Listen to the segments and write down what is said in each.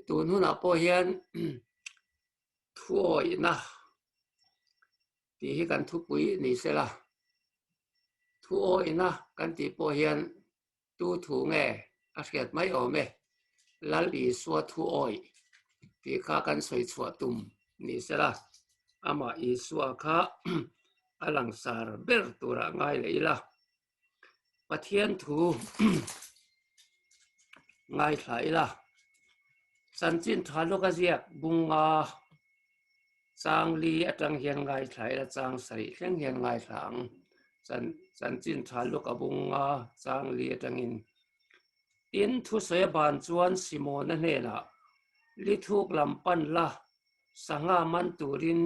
Tun hunah pawh hian thuawihna tih hi kan thupui ni sela, thuawihna kan tih pawh hian tu thu nge a hriat mai awm e, Lal Isua thuawih tih kha kan sawi chhuah tum ni sela, amah Isua kha a langsar ber turah ngai leh ila. Pathian thu ngaithla ila, chanchin tha lawk a ziak bunga changli atang hian ngaithla ila chang sarih thleng hian ngaithla ang. Chanchin tha lawk a bunga changli atangin tin thusawi a ban chuan Simona hnenah lithuk lam pan la sangha man turin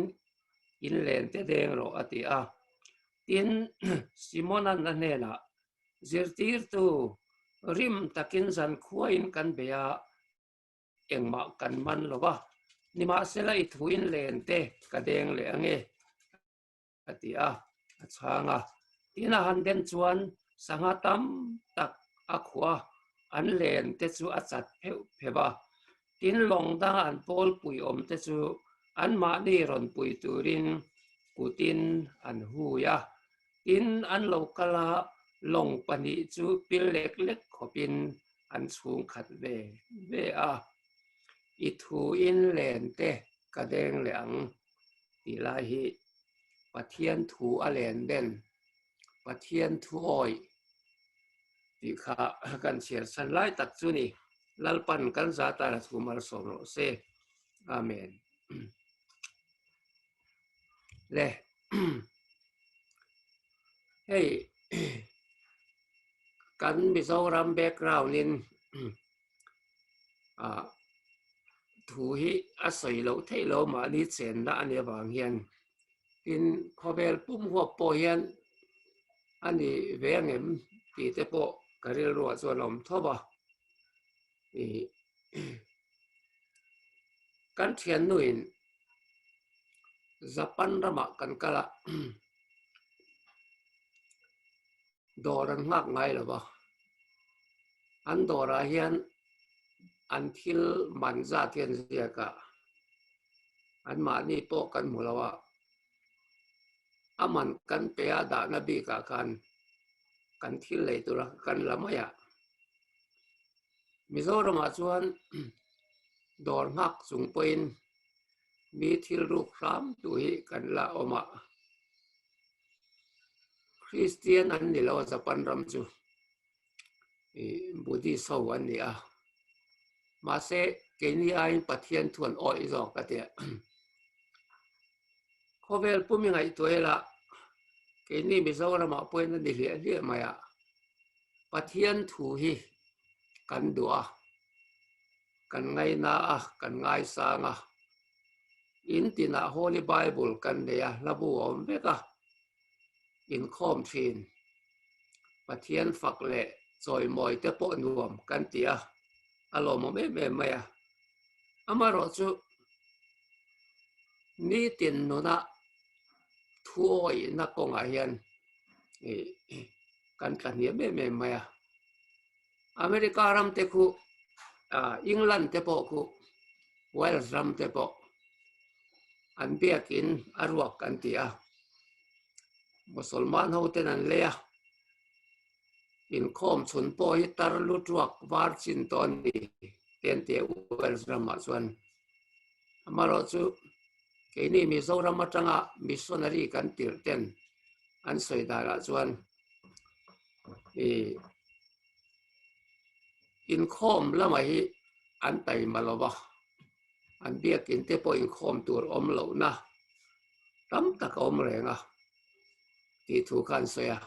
in len te deng rawh a ti a. Tin, Simona'n a hnenah, Zirtirtu, rim takin zankhuain kan bei a, engmah kan man lo va, nimahsela i thuin len te ka deng leh ange, a ti a, a chhang a. Tin, a han den chuan sangha tam tak a khuh a, an len te chu a chat pheuh pheuh a. Tin, lawng danga an pawl pui awm te chu anmahni rawn pui turin kutin an hui a, tin an lo kal a, lawng pahnih chu pil lek lek khawpin an chhung khat ve ve a. I thuin len te ka deng leh ang tih lai hi Pathian thu a len den, Pathian thu awih tih kha kan chhiar chhan lai tak chu ni. Lalpan kan za tana thu malsawm rawh se. Amen. Le hei kan Mizoram background in ah thu hi a sawi loh theih lo mahni chenna a nih avang hian tin khawvel pum huap pawh hian a ni ve angem tih te pawh ka rilruah chuan a awm tho va ih kan thiannuin Japan ramah kan kal a, dawr an nghak ngai lo va, an dawrah hian an thil man zat hi an ziak a, anmahni pawh kan hmu lo a, a man kan pe a dahna bikah khan kan thil lei tura kan la mai a. Mizoramah chuan dawr nghak chung pawhin mi thil ruk hram tu hi kan la awm a. Kristian an ni lo a Japan ram chu Buddhist ho an ni a. Mahse keini aiin Pathian thu an awih zawk a tia. Khawvel pum i ngaihtuah ila keini Mizoramah pawhin a ni hliah hliah mai a. Pathian thu hi kan duh a, kan ngaina a, kan ngaisang a. In tinah Holy Bible kan nei a, hla bu a awm vek a, inkhawm thin. Pathian fak leh chawimawi te pawh nuam kan ti a, a lawmawm em em mai a. Amaherawh chu nitin nuna thu awihna kawngah hian kan tla hniam em em mai a. America ram te khu, England te pawh khu, Wales ram te pawh an biakin a ruak an ti a. Musulman ho ten an lei a, inkhawm chhun pawh hi tar lut ruak var chin tawh a ni te an ti a Wales ramah chuan. Amaherawhchu keini Mizoram atanga missionary kan tirh ten an sawi danah chuan ih inkhawm lamah hi an taima lo va, an biakin te pawh inkhawm tur awm lohna tam tak a awm reng a tih thu kha an sawi a.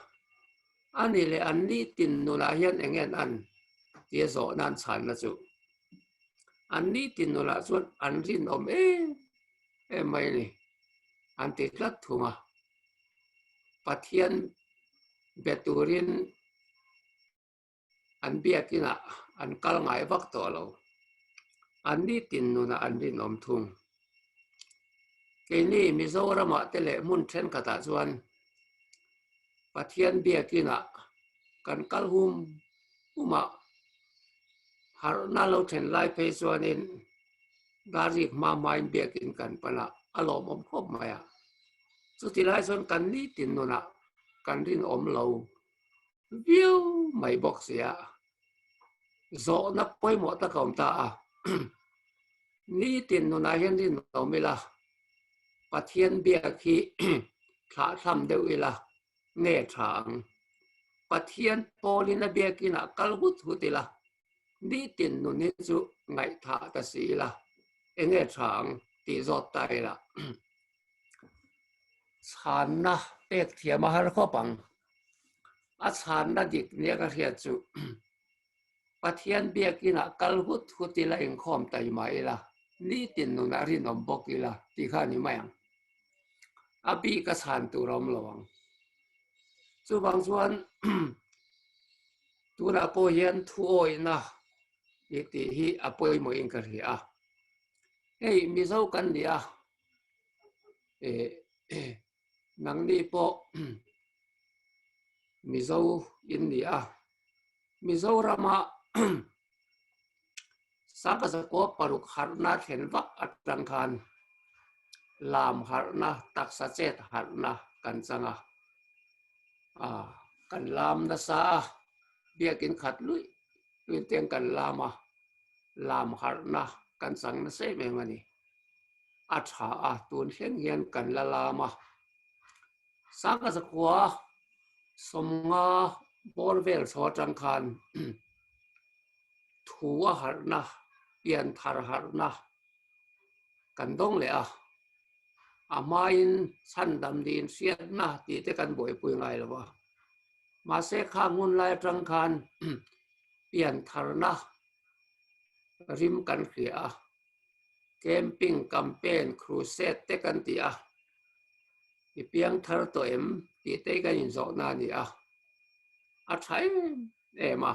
A ni leh an ni tin nunah hian eng nge an an tia zawhna an chhanna chu an ni tin nunah chuan an rinawm em em mai a ni an ti tlat thung a. Pathian be turin an biakinah an kal ngai vak tawh lo. An nitin nunah an rinawm thung. Keini Mizoramah te leh hmun thenkhatah chuan Pathian biakinah kan kal hum hum a. Harhna lo then lai phei chuanin Darzik hma hmain biakin kan pan a, a lawmawm khawp mai a. Chuti lai chuan kan nitin nunah kan rinawm lo viau mai bawk si a. Zawhna pawimawh tak a awm ta a. Nitin nunah hian rinawm ila, Pathian biak hi thlahthlam deuh ila nge tha ang? Pathian pawlin a biakinah kal hut hut ila, nitin nun hi chu ngaihthah ta si ila, enge tha ang tih zawt ta ila. Chhanna pek thiam a har khawp ang. A chhanna dik nia ka hriat chu Pathian biakinah kal hut hut ila inkhawm taima ila, nitin nunah rinawm bawk ila tih kha a ni mai ang. A bik a chhan tur a awm lo ang. Chuvang chuan tunah pawh hian thu awihna tih tih hi a pawimawhin ka hria a. Hei Mizo kan ni a, nangni pawh Mizo in ni a. Mizorama Sangkazakaw paruk harhna thlen vak atang khan lam harhna, taksa chet harhna kan chang a. Kan lam nasa a, biakin khat luih luih teng kan lam a, lam harhna kan chang nasa em em a ni. A tha a, tun thleng hian kan la lam a. Sangkazakua 50 bawr vel chho atang khan thu a harhna, pian thar harhna kan dawng leh a. A hmain chhandam niin hriatna tih te kan buaipui ngai lo a. Mahse khang hun lai atang khan pian tharna rim kan hria a. Camping, campaign, crusade te kan ti a. I piang thar tawh em tih te kan inzawhna a ni a, a tha em em a.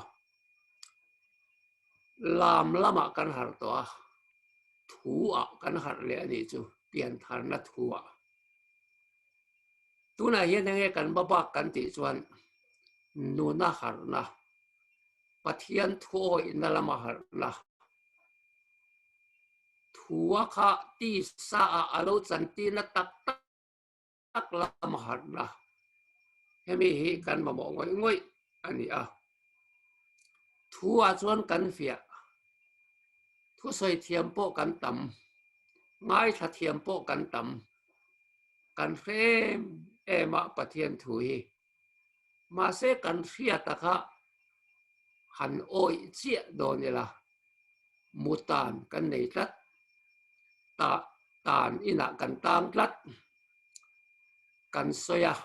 Lam lamah kan harh tawh a, thu ah kan harh leh a nih chu, pian tharna thu ah. Tunah hian enge kan ba bak kan tih chuan nuna harhna, Pathian thu awihna lama harhna, Thua kha tisa ah a lo chantirna tak tak lam a harhna. Hemi hi kan mamawh ngawih ngawih a ni a. Thu ah chuan kan fiah. Thusawi thiam pawh kan tam. Ngaithla thiam pawh kan tam. Kan hre em em a Pathian thu hi. Mahse kan hriata kha han awih chiah dawn ila. Mutan kan nei tlat, ta tan inah kan tang tlat, kan sawi a,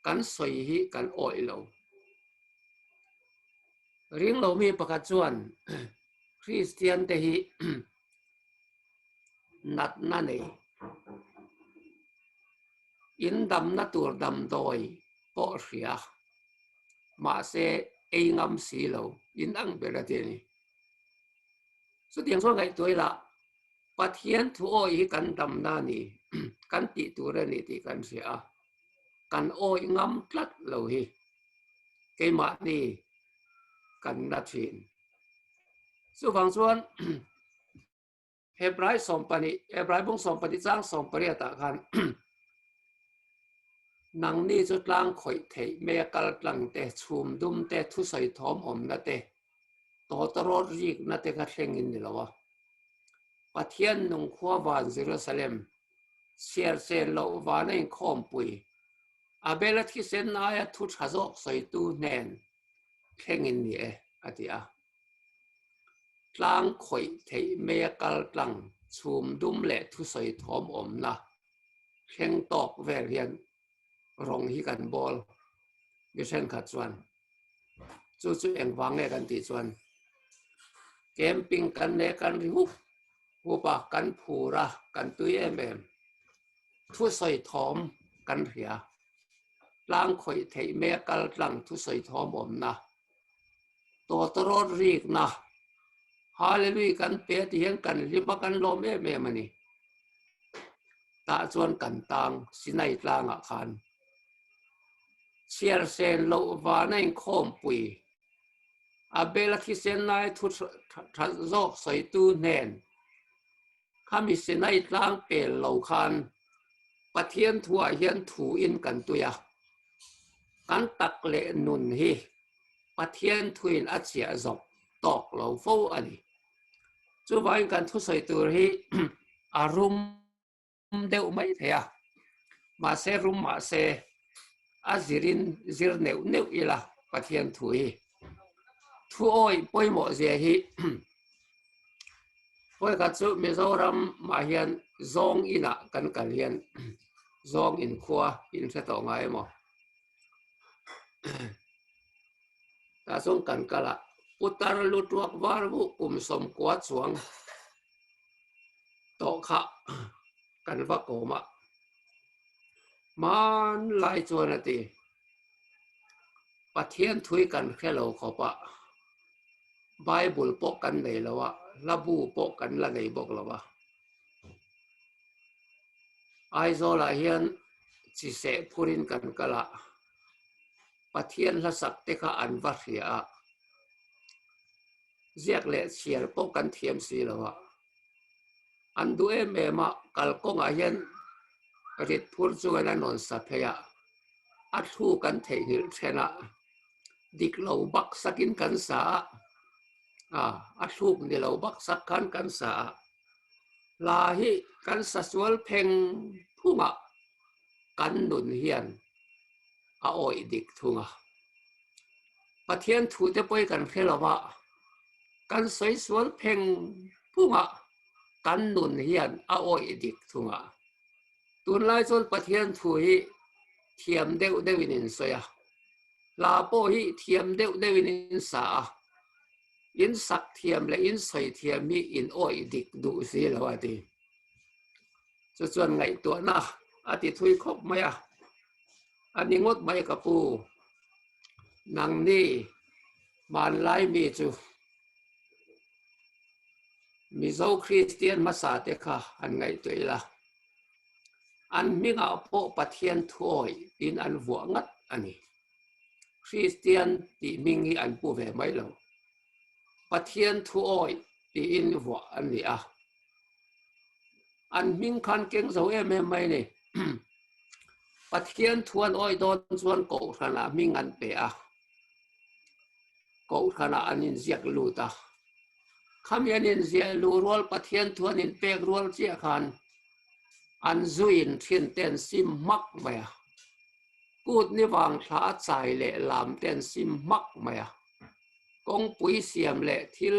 kan sawi hi kan awih lo. Ring lo mi pakhat chuan Kristian te hi natna nei, in damna tur damdawi pawh hria. Mahse, ei ngam si lo in ang ber a ti a ni. Chutiang chuan ngaihtuah ila Pathian thu awih hi kan damna a ni, kan tih tur a ni tih kan hria a, kan awih ngam tlat lo hi keimahni kan na thin. Chuvang chuan Hebrai 12, Hebrai bung 12 chang 18 ah khan nangni chu tlang khawih theih mei a kal tlang te, chhum dum te, thusawi thawm awmna te, tawtawrawt rikna te kha thleng in ni lo a. Pathian nung khua van Jerusalem, chhiar chen loh vana inkhawmpui, Abela thisen aia thu tha zawk sawitu hnen thleng in ni e, a ti a. Tlang khawih theih mai a kal tlang chhum dum leh thusawi thawm awmna thleng tawk vel hian rawng hi kan bawl mi thenkhat chuan chu chu engvang nge kan tih chuan camping kan leh kan ri hup hup a kan phur a kan tui em em thusawi thawm kan hria tlang khawih theih mai a kal tlang thusawi thawm awmna Tawtawrawt rikna, Hallelui kan pe ti hian kan hlim a, kan lawm em em a ni. Tah chuan kan tang Sinai tlangah khan chhiar sen loh vana inkhawmpui. Abela thisen lai thu tha zawk sawitu hnen khami Sinai tlang pel lo khan Pathian thuah hian thu in kan tui a, kan tak leh nun hi Pathian thuin a chiah zawk tawk lo fo a ni. Chuvangin kan thusawi tur hi a rum deuh mai thei a, mahse rum mahse a zirin zir neuh neuh ila Pathian thu hi. Thu awih pawimawh zia hi Vawikhat chu Mizoram mah hian zawng inah kan kal hian zawng inkhua in hre tawh ngai emaw? Tah chuan kan kal a, putar lu tuak var vuh kum 90 chuang tawh kha kan va kawm a, hmanlai chuan a ti, Pathian thui kan hre lo khawp a, Bible pawh kan nei lo a, hla bu pawh kan la nei bawk lo a. Aizawlah hian chi seh phurin kan kal a, Pathian hlasak te kha an va hria a, ziak leh chhiar pawh kan thiam si lo a, an duh em em a, kalkawngah hian rit phur chuan an rawn sa phei a, a thlu kan theihnghilh then a, dik lo bak sakin kan sa a, a thluk ni lo bak sak khan kan sa a. Hla hi kan sa sual pheng phungah kan nun hian a awih dik thung a. Pathian thute pawh hi kan hre lo va, kan sawi sual pheng phungah kan nun hian a awih dik thung a. Tunlai chuan Pathian thu hi thiam deuh deuhin in sawi a, hla pawh hi thiam deuh deuhin in sa a. In sak thiam leh in sawi thiam hi in awih dik duh si lo a ti. Chu chuan ngaihtuahna a ti thui khawp mai a, a ni ngawt mai ka pu. Nangni hmanlai mi chu Mizo Kristian hmasa te kha han ngaihtuah ila, an hmingah pawh Pathian thuawih tiin an vuah ngat a ni. Kristian tih hming hi an pu ve mai lo. Pathian thu awih tiin vuah an ni a. An hming khan keng zo em em mai ni. Pathian thu an awih dawn chuan Kohhranah hming an pe a. Kohhranah an inziak lut a. Khami an inziah luh rual Pathian thu an inpek rual chiah khan an zuin thin te an sim hmak mai a. Kut ni vang thla a chai leh lam te an sim hmak mai a, kawngpui siam leh thil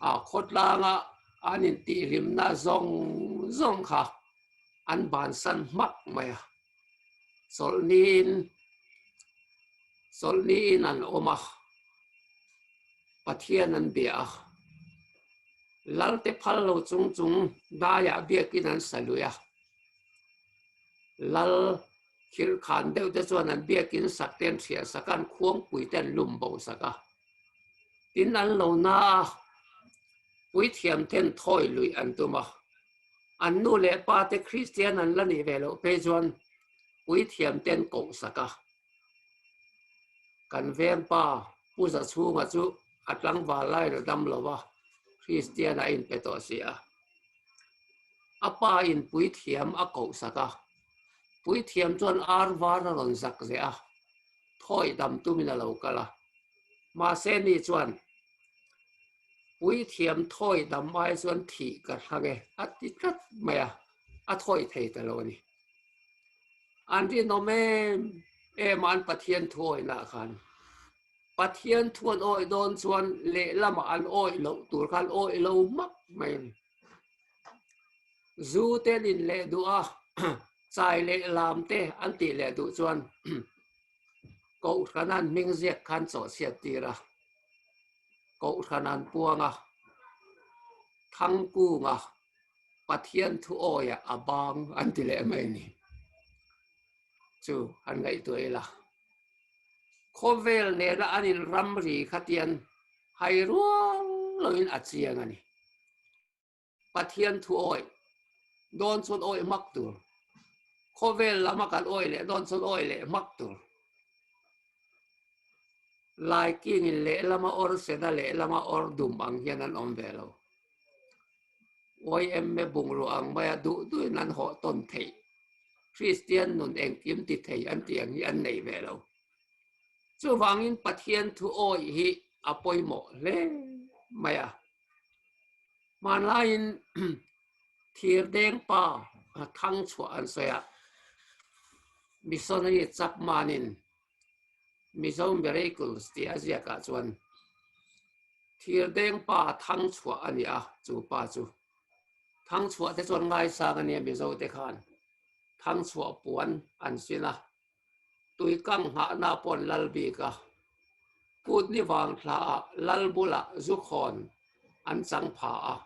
a khawtlanga an intihhlimna zawng zawng kha an bansan hmak mai a, chawlhniin chawlhniin an awm a, Pathian an bia a, Lalte phal lo chung chung daiah biakin an sa lui a. Lal khirhkhan deuh te chuan an biakin sak te an hriah sak a, an khuangpui te an lum bo sak a. Tin an lo na a, puithiam ten thawi luih an tum a. An nu leh pa te Kristian an la nih ve loh phei chuan puithiam ten koh sak a. Kan veng pa Pu Zachhunga chu a tlangval lai la dam lo va, Kristian a inpe tawh si a. A pa in puithiam a koh sak a, puithiam chuan ar var a rawn zak zeh a, thawi dam tumin a lo kal a. Mahse ni chuan, Puithiam thawi dam ai chuan thih ka thlang e, a ti tlat mai a, a thawi thei ta lo a ni. An rinawm em em a an Pathian thuawihnaah khan. Pathian thu an awih dawn chuan lehlamah an awih loh tur khan awih lo hmak mai a ni. Zu te an in leh duh a, chai leh lam te an tih leh duh chuan Kohhran an hming ziak khan chawhchhiat tir a, Kohhran an puang a, Thangkunga Pathian thu awiah a bang an ti leh mai a ni. Chu an ngaihtuah ila. Khawvel nena an in ramri khatian hai rual loin a chiang a ni. Pathian thu awih dawn chuan awih hmak tur. Khawvel lama kan awih leh dawn chuan awih leh hmak tur. Laikingin lehlama awr sena lehlama awr dum ang hian an awm ve lo. YMA bungrua ang maia duh duhin an hawh tawn theih. Kristian nun engkim ti thei an tih ang hi an nei ve lo. Chuvangin Pathian thu awih hi a pawimawh hle mai a. Hmanlaiin thirdeng pa thang chhuah an sawi a, missionary Chapman-in Mizo Miracles tih a ziakah chuan thirdeng pa thang chhuah a ni a, chu pa chu thang chhuah te chuan ngaisang a nia Mizo te khan thang chhuah puan an sin a. Tuikang nghahna paw'n lal bik a, kut ni vang thlaah lal bulah zukhawn an chang pha a,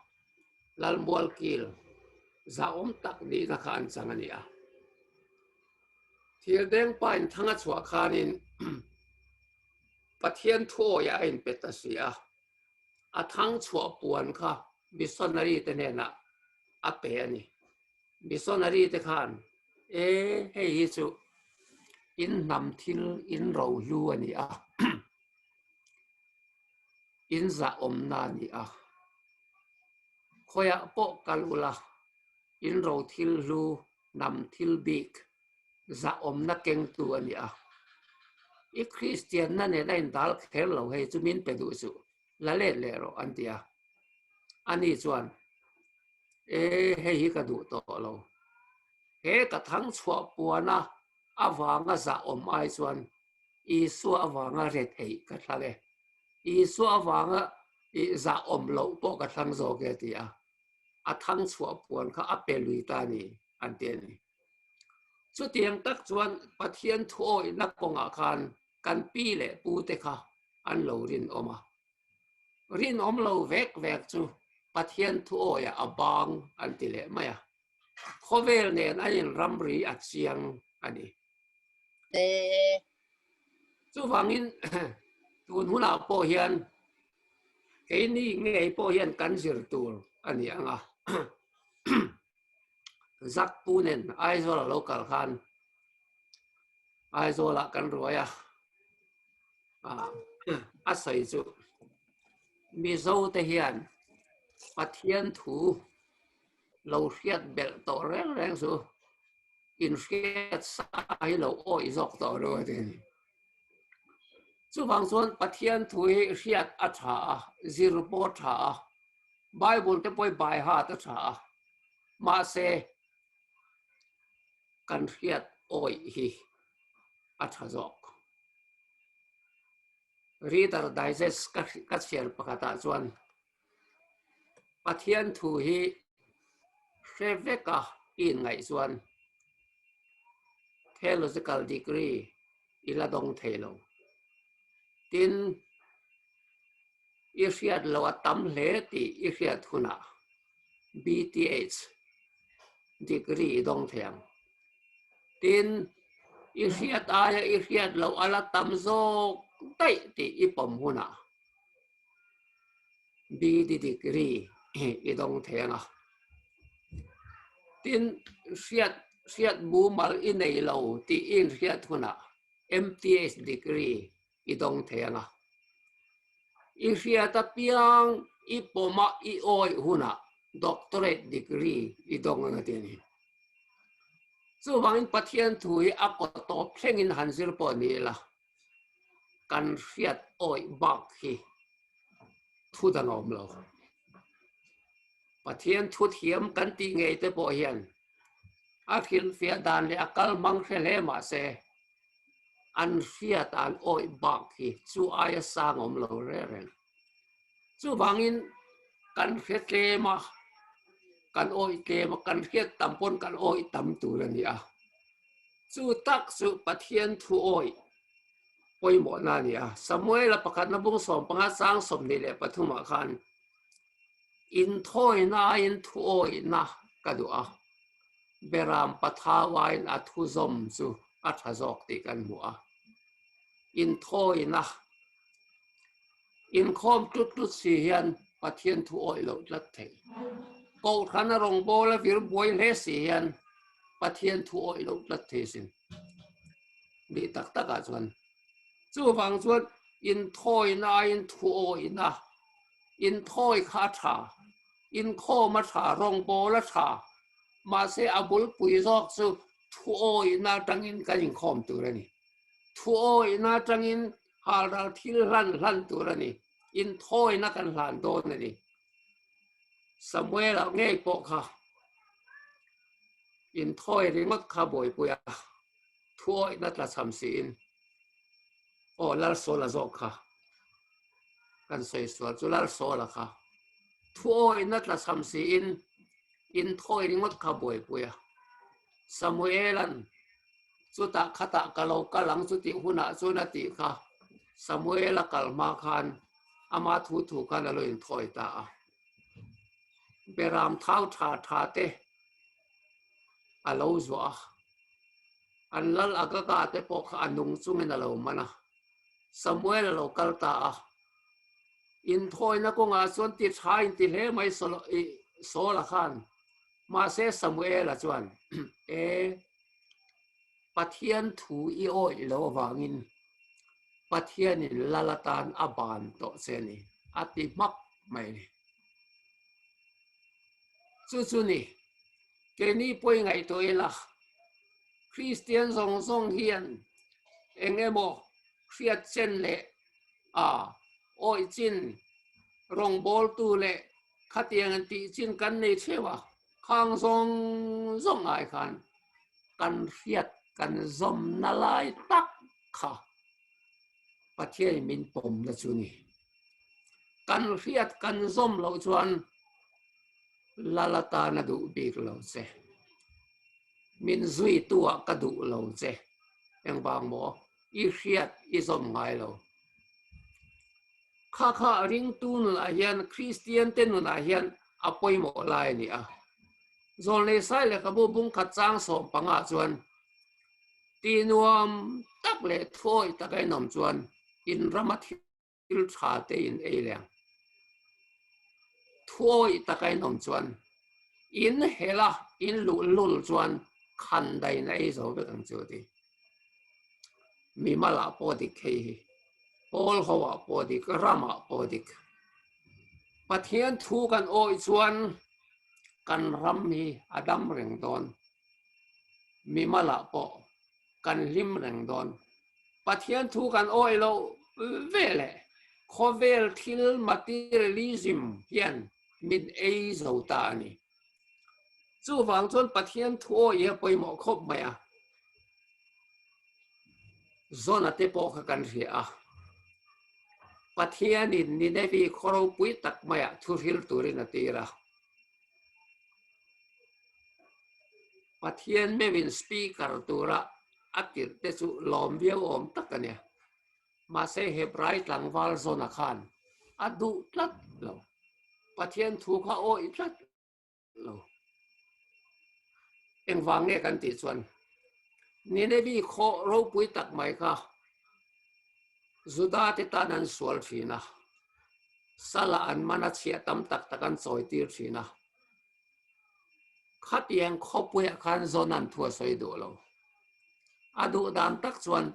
lal mualkil zahawm tak nihna kha an chang a ni a. Thirdeng pa in thang a chhuah khanin Pathian thuawiah a inpe ta si a, a thang chhuah puan kha missionary te hnenah a pe a ni. Missionary te khan E, hei hi chu in hnam thil in rohlu a ni a, in zahawmna a ni a, khawiah pawh kal ula in ro thil hlu hnam thil bik zahawmna kengtu a ni a. I Kristianna nen a indal kher lo hei chu min pe duh suh, la let leh rawh an ti a. Ani chuan, E, hei hi ka duh tawh lo. He ka thang chhuah puana avanga zahawm ai chuan Isua avanga retheih ka thlang e. Isua avanga zahawm loh pawh ka thlang zawk e ti a. A thang chhuah puan kha a pe lui ta a ni an ti a ni. Chutiang tak chuan Pathian thuawihna kawngah khan kan pi leh pute kha an lo rinawm a. Rinawm lo vek vek chu Pathian thuawiah a bang an ti leh mai a. Khawvel nen an inramri a chiang a ni. Chuvangin tun hunah pawh hian keini ngei pawh hian kan zir tur a ni ang a. Zakpu nen Aizawl a lo kal khan Aizawlah kan ruai a, a sawi chu Mizo te hian Pathian thu lo hriat belh tawh reng reng chu inhriat sa hi lo awih zawk tawh lo a ti a ni. Chuvang chuan Pathian thu hi hriat a tha a, zir pawh a tha a, Bible te pawh hi bai hat a tha a, mahse kan hriat awih hi a tha zawk. Reader Digest ka chhiar pakhatah chuan Pathian thu hi hre veka i inngaih chuan theological degree i la dawng thei lo. Tin, i hriat loh a tam hle tih i hriat hunah BTH degree i dawng thei ang. Tin, i hriat aia i hriat loh a la tam zawk daih tih i pawm hunah BD degree i dawng thei ang a. Tin, hriat hriat mumal i nei lo tih i inhriat hunah MTH degree i dawng thei ang a. I hriat apiang i pawma i awih hunah doctorate degree i dawng ang a ti a ni. Chuvangin Pathian thu hi a kaw tawp thlengin han zir pawh ni ila, kan hriat awih bak hi thu dang a awm lo. Pathian thu thiam kan tih ngei te pawh hian a hrilhfiah dan leh a kal hmang hre hle mah se, an hriat an awih bak hi chu aia sang awm lo reng reng. Chuvangin kan hre tlem a, kan awih tlem a, kan hriat tam pawn kan awih tam tur a ni a. Chu tak chu Pathian thu awih pawimawhna a ni a. Samuela pakhatna bung 15 chang 23 ah khan inthawina aiin thu awihna ka duh a, Beram pathau aiin a thu zawm chu a tha zawk tih kan hmu a. Inthawina Inkhawm tlut tlut si hian Pathian thu awih loh tlat thei. Kohhran a rawngbâwl a vir buai hle si hian Pathian thu awih loh tlat thei sin. Nih tak takah chuan chuvang chuan. Inthawina aiin thuawina, inthawi kha a tha, inkhawm a tha, rawngbâwl a tha, mahse a bulpui zawk chu thuawina atangin kan inkhawm tur a ni. Thuawina atangin halral thil hlan hlan tur a ni, inthawina kan hlan dawn a ni. Samuel-a ngei pawh kha inthawi ringawt kha buaipui a, thuawihna tlachham siin aw Lalsawla zawk kha kan sawi sual chu Lalsawla kha thuawihna tlachham siin inthawi ringawt kha buaipui a. Samuel-a'n chutah khatah ka lo kal ang chu tih hunah chuan a tih kha Samuel-a kal hma khan ama thu thu khan a lo inthawi ta a. Beram thau tha tha te a lo zuah a, an lal Agaga te pawh kha a nung chungin a lo man a. Samuel a lo kal ta a, inthawina kawngah chuan ti tha inti hle mai Saul-a khan Mahse Samuela chuan, E, Pathian thu i awih lo avangin Pathianin lal atan a ban tawh che a ni, a ti hmak mai a ni. Chu chu ni, keini pawi ngaihtuah ila, Kristian zawng zawng hian eng emaw hriat chen leh a awih chin rawngbawltu leh Khatiang an tih chin kan nei theuh a, khang zawng zawng ai khan kan hriat kan zawmna lai tak kha Pathianin min pawmna chu ni. Kan hriat kan zawm loh chuan lal atan a duh bik lo che, min zuitu ah ka duh lo che, engvang maw i hriat i zawm ngai lo. Kha kha ringtu nunah hian Kristian te nunah hian a pawimawh lai a ni a. Zawlnei Sai lehkhabu bungkhat chang 15 chuan ti nuam tak leh thuawih taka in awm chuan in rama thil tha te in ei leh ang. Thuawih taka in awm chuan in hela in luhlul chuan khandaiin a ei zo vek ang chu a ti. Mimal ah pawh dik hei hi. Pawl ho ah pawh dik, ram ah pawh dik. Pathian thu kan awih chuan kan ram hi a dam reng dawn. Mimal ah pawh kan hlim reng dawn. Pathian thu kan awih loh ve leh khawvel thil materialism hian min ei zo ta a ni. Chuvang chuan Pathian thu awih hi a pawimawh khawp mai a. Zona te pawh kha kan hria a, Pathianin Ninevi khaw ropui tak maiah thu hril turin a tir a. Pathian meuhin speaker tura a tirh te chu lawm viau awm tak a nia. Mahse Hebrai tlangval Zona khan a duh tlat lo. Pathian thu kha awih tlat lo. Engvang nge kan tih chuan Ninevi khaw ropui tak mai kha Juda te tan an sual thin a, sala an man a chhiah tam tak tak an chawi tir thin a. Khatiang khawpuiah khan Jonan thu a sawi duh lo. A duh dan tak chuan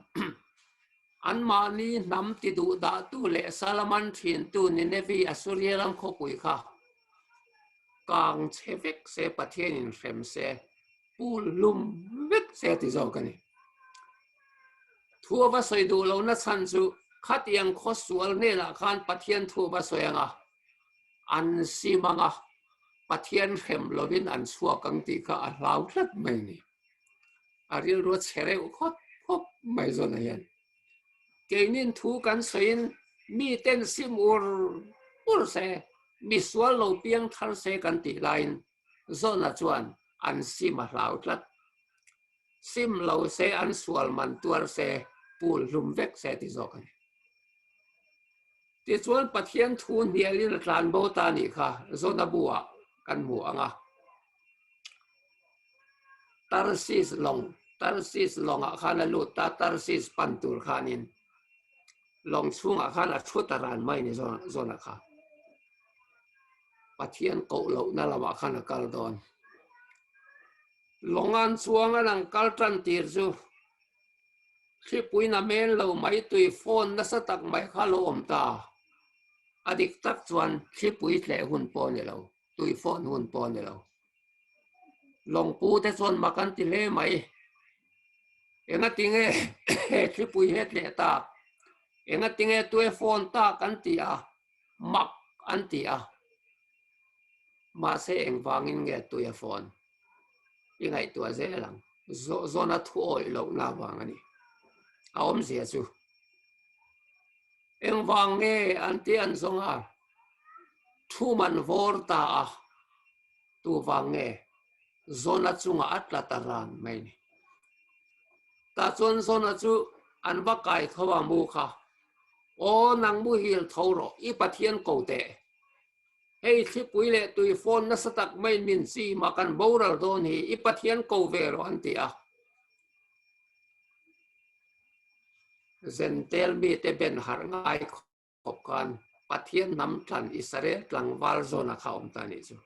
Anmahni hnam ti duh dahtu leh Salaman ṭhintu Ninevi Assuria ram khawpui kha kang chhe vek se, Pathianin hrem se, pul hlum vek se a ti zawk a ni. Thu a va sawi duh lohna chhan chu khatiang khawsual hnenah khan Pathian thu a va sawi ang a, an sim ang a, Pathian hrem lovin an chhuak ang tih kha a hlau tlat mai a ni. A rilru a chhe reuh khawp khawp mai zawn ah hian keinin thu kan sawiin miten sim ur ur se misual lo piang thar se kan tih laiin zawn ah chuan an sim a hlau tlat sim lo se an sual man tuar se pul hlum vek se ti zawk a ni. Tichuan Pathian thu hnialin a tlan bo ta nih kha zawn a bu ah kan hmu ang a. Tarsis lawng, Tarsis lawngah khan a lut ta, Tarsis pan tur khanin lawng chhungah khan a thu ta ran mai ni zawnah kha. Pathian koh lohna lamah khan a kal dawn. Lawng an chuang an ang kal tan tir chu. Thlipui na men lo mai tui phone nasa tak mai kha lo awm ta. A dik tak chuan thlipui tleh hun pawh a ni lo, tui phone hun pawh a ni lo. Lawngpu te chuan mak an ti hle mai. Engati nge he thlipui he tleh tak? Engati nge tue phone tak an ti a, mak an ti a. Mahse engvangin nge tui a phone? I ngaihtuah zel ang. Zawna thu awih lohna avang a ni. A awmzia chu engvang nge an ti an zawng a, thu man vawr ta a, tu vang nge Zawna chungah a tla ta ran mai ni. Tah chuan Zawna chu an va kai tho a mu kha, Aw nang muhil tho rawh, i Pathian ko teh. Hei thlipui leh tui phone nasa tak mai min chim a kan boral dawn hi i Pathian ko ve rawh an ti a. Zentel mite ben harh ngai khawp khan Pathian hnam tlan Israel tlangval zawn a kha awm ta nih chu.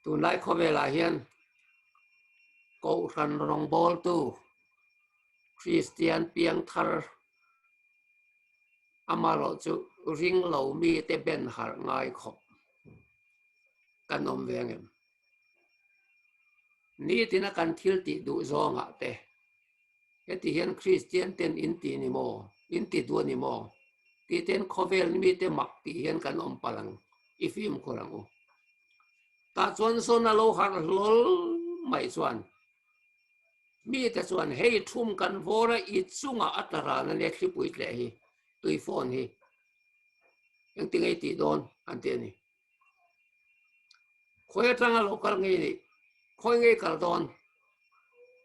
Tunlai khawvelah hian Kohhran rawngbawltu Kristian piangthar Amarawh chu ring lo mite ben harh ngai khawp kan awm ve angem? Nitina kan thil tih duh zawngah te heti hian Kristian ten in ti ni maw, in ti duh a ni maw tih ten khawvel mite mak tih hian kan awm palh ang, i fimkhur ang u. Tah chuan sawn a lo harh hlawl mai chuan Mite chuan hei thum kan vawr a i chungah a tla ran a nia thlipui tleh hi, tui phone hi engtin nge i tih dawn an ti a ni. Khawi atanga lo kal ngei nih, khawi ngei kal dawn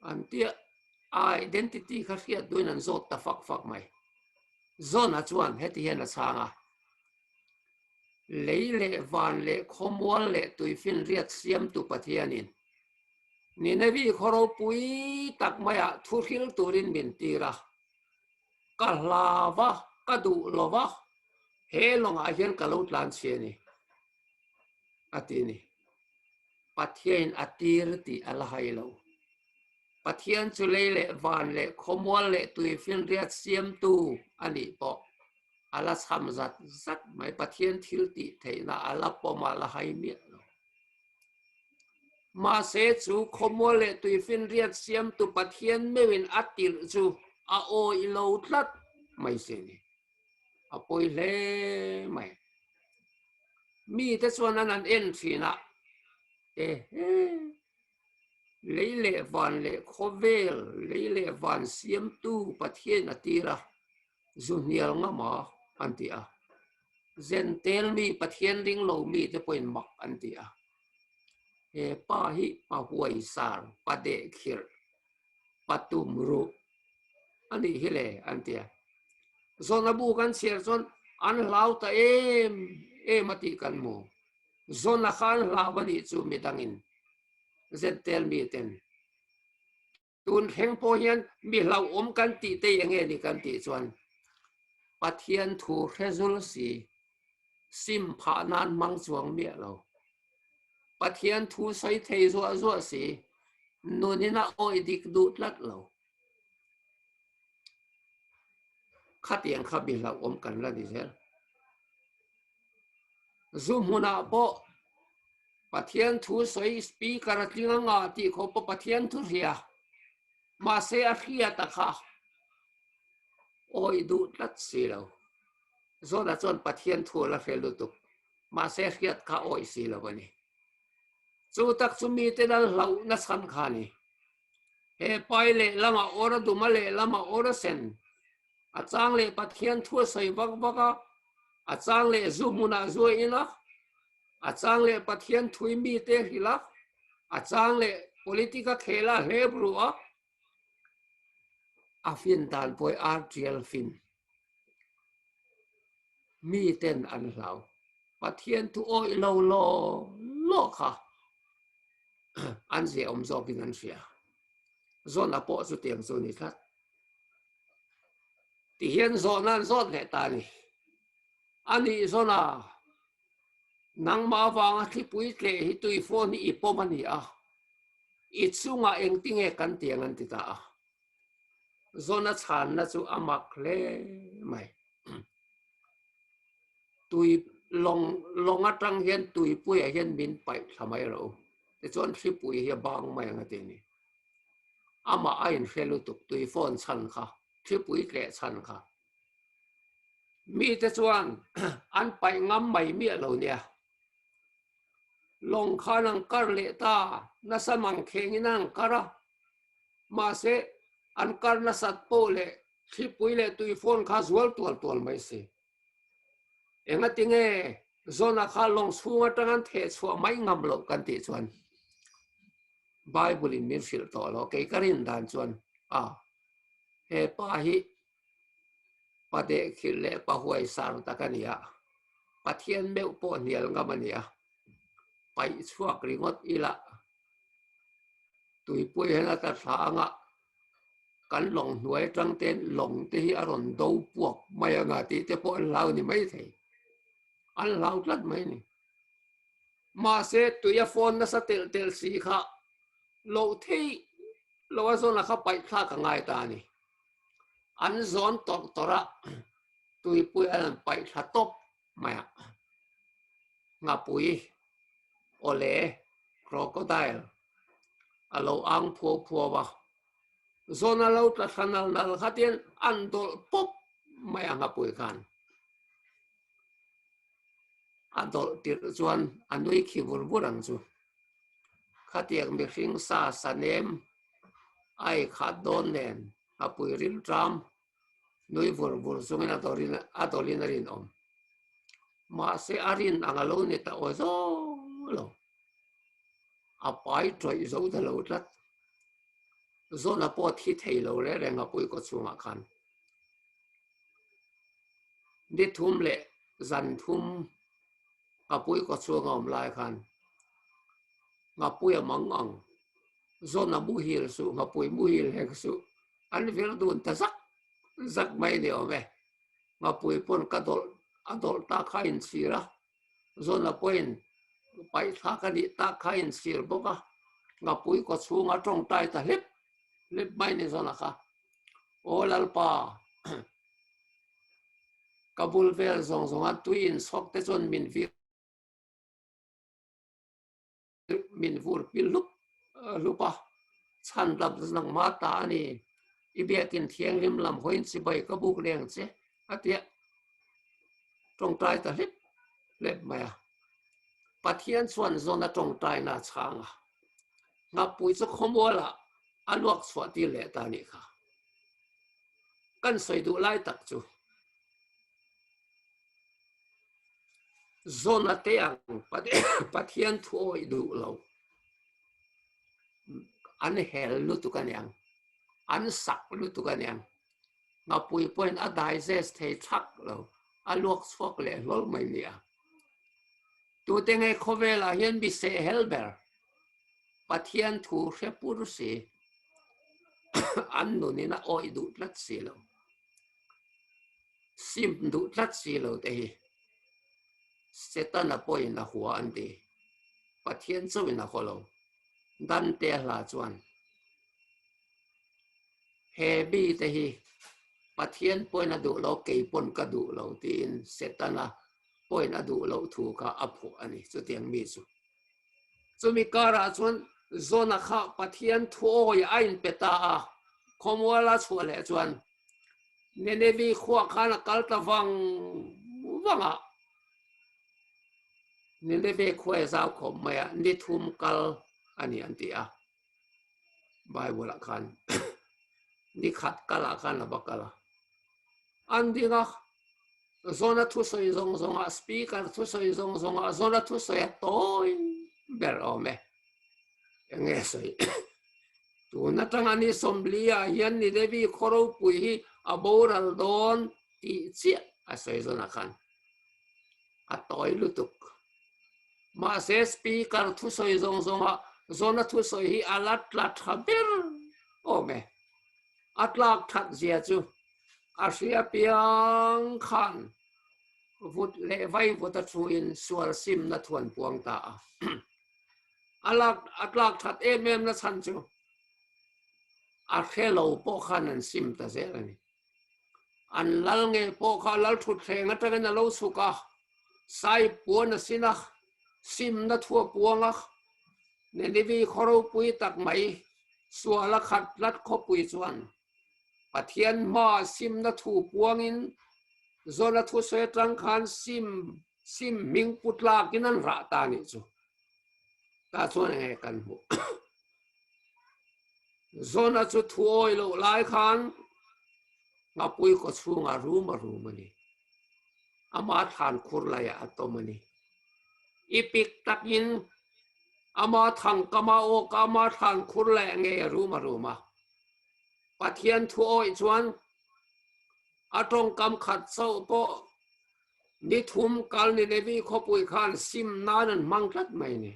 an tia a identity kha hriat duhin an zawt ta fak fak mai. Zawna chuan heti hian a chhang a, Lei leh van leh khawmual leh tuifinriat siamtu Pathianin Ninevi khaw ropui tak maiah thu hril turin min tir a, ka hlau a, ka duh lo va, he lawngah hian ka lo tlan chhi a ni, a ti a ni. Pathiain a tir tih a la hai lo. Pathian chu lei leh van leh khawmual leh tuifinriat siamtu a nih pawh a la cham zat zat mai. Pathian thil tih theihna a la pawm a la hai miah lo. Mahse chu khawmual leh tuifinriat siamtu Pathian meuhin a tirh chu a awih lo tlat mai si a ni. A pawi hle mai. Mite chuan an han en thin a, Ehe, lei leh van leh khawvel, lei leh van siamtu Pathian a tir a, zu hnial ngam a, an ti a. Zentel mi Pathian ring lo mite pawhin mak an ti a. He pa hi pa huaisar, pa dehkhirh, pa tum ruh a nih hi le an ti a. Zawna bu kan chhiar chuan an hlau ta em em a tih kan hmu. Zawna kha an hlau a nih chu midangin zentel miten. Tun thleng pawh hian mi hlauhawm kan tih te eng nge ni kan tih chuan Pathian thu hre zul si sim phah nan hmang chuang miah lo. Pathian thu sawi thei zuah zuah si nunin a awih dik duh tlat lo. Khatiang kha mi hlauhawm kan la ni zel. Zu hmunah pawh Pathian thu sawi speaker a tling anga tih khawp pawh Pathian thu hria. Mahse a hriat a kha awih duh tlat si lo. Zawna chuan Pathian thu a la hre lutuk. Mahse hriat kha awih si lo a ni. Chu tak chu mite lal hlauhna chhan kha a ni. He pai lehlamah awr a dum a lehlamah awr a sen. A chang leh Pathian thu a sawi vak vak a, a chang leh zu hmunah zu a in a, a chang leh Pathian thui mite hrilh a, a chang leh politic a khel a hlep ruh a, a fin dan pawh hi ar tial fin. Miten an hlau. Pathian thu awih lo law law kha an ziahawm zawkin an hria. Zawna pawh chutiang chu a ni tlat. Ti hian zawhna an zawt leh ta a ni. A nih zawna nangmah avanga thlipui tleh hi tui phone hi i pawm a ni a, i chungah engtinge kan tiang an ti ta a. Zona chhanna chu a mak hle mai. Tui lawng lawng atang hian tuipuiah hian min paih thla mai rawh u. Tichuan hripui hi a bang mai ang a ti a ni. Amah a inhre lutuk tui phone chhan kha, hripui tleh chhan kha. Mite chuan an paih ngam mai miah lo nia. Lawng khan an kar leh ta, nasa mang khengin an kar a. Mahse, an kar nasat pawh leh thlipui leh tui phone kha zual tual tual mai si. Engatinge Zona kha lawng chhung atang an theh chhuah mai ngam loh kan tih chuan Bible in min hrilh tawh lo, kei ka rin dan chuan a he pa hi pa dehkhilh leh pa huaisar tak a ni a, Pathian meuh pawh hnial ngam a ni a, paih chhuak ringawt ila tuipui hian a tla thla anga kan lawng hnuai atang ten lawng te hi a rawn do puak mai anga tih te pawh an hlau ni mai thei, an hlau tlat mai a ni. Mahse tui a phone nasa telh telh si kha loh theih lo a zawn a kha paih thlak a ngai ta a ni. An zawn tawrh tawrh a, tuipui an han paih thla tawp mai a. Nghapui, awle, crocodile, a lo ang phuau phuau a, zawn a lo tla thla nal nal khatin an dawlh pawp mai a nghapui khan. A dawlh tirh chuan a nui khi vur vur ang chu. Khatiang mihring sa sa nem a ei khat dawn nen a pui ril ṭam nui vur vur chungin a dawrin a dawlhin a rinawm. Mahse a rin ang a lo ni ta aw zawng lo. A pai ṭawih zo ta lo tlat. Zawna pawh thi thei lo reng reng a pui kawchhungah khan. Ni thum leh zan thum Ngapui kawchhung a awm lai khan Ngapui a mang ang, Zawna muhil suh, Ngapui muhil hek suh, an vir dun ta zak zak mai ni awm e. Ngapui pawn ka dawlh a dawlh ta kha a inchhir a, Zawna pawhin paihthlak a nih tak kha a inchhir bawk a, Ngapui kawchhung a tawngtai ta hlep hlep mai ni Zawna kha. Aw Lalpa! Ka bul vel zawng zawnga tui inchhawk te chuan min vir min vur pil hlup hlup a, chhan dap nangmah ta a ni, i biakin thianghlim lam hawiin chibai ka buk leng che a ti a, tawngtai ta hlep hlep mai a. Pathian chuan zawn a tawngtaina a chhang a, Nghapui chu khawmualah a luak chhuah tir leh ta a nih kha. Kan sawi duh lai tak chu Zona te ang Pathian thu awih duh lo an hel lutuk a niang, an sak lutuk a niang. Ngapui pawhin a digest thei thak lo, a luak chhuak leh hlawl mai nia. Tute nge khawvelah hian mi sehhel ber? Pathian thu hre pur si, an nunin a awih duh tlat si lo, sim duh tlat si lo te hi Setana pawhin a hua an ti. Pathian chauhin a haw lo. Dante hla chuan he mi te hi Pathian pawhin a duh lo, kei pawn ka duh lo tiin Setana pawhin a duh loh thu kha a phuah a ni, chutiang mi chu. Chumi karah chuan Zona kha Pathian thuawi a inpe ta a, khawmuala chhuah leh chuan Ninevi khuah khan a kal ta vang vang a, Nineve khua e zau khawp mai a, ni thum kal a ni an ti a, Bible-ah khan ni khat kalah khan a va kal a. An ding a, Zona thusawi zawng zawngah speaker thusawi zawng zawngah Zona thusawi a tawi ber awm e. Enge sawi? Tun atanga ni sawmliah hian ni Devi khaw ropui hi a boral dawn tih chiah a sawi Zona khan. A tawi lutuk. Mahse speaker thusawi zawng zawngah Zona thusawi hi a la tla tha ber awm e. A tlak that zia chu a hria piang khan vut leh vai vut a thuin sual simna thuan puang ta a. A lak a tlak that em em na chhan chu. A hre lo pawh khan an sim ta zel a ni. An lal ngei pawh kha lal thutthleng atangin a lo chhuk a, sai puan a sin a, simna thu a puang a, Ninivi khaw ropui tak mai sual a khat tlat khawpui chuan Pathian hmaah simna thu puangin Jona thusawi atang khan sim sim hming pu tlakin an rah ta nih chu. Tah chuan enge kan hmuh? Jona chu thu awi loh lai khan ngapui kaw chhungah rum a rum a ni. Ama thlan khur laiah a tawm a ni. I pik takin ama thangkama awka ama thlan khur laiah ngei a rum a rum a. Pathian thu awih chuan a tawngkam khat chauh pawh Ni thum kal Ninevi khawpui khan sim nan an hmang tlat mai ni.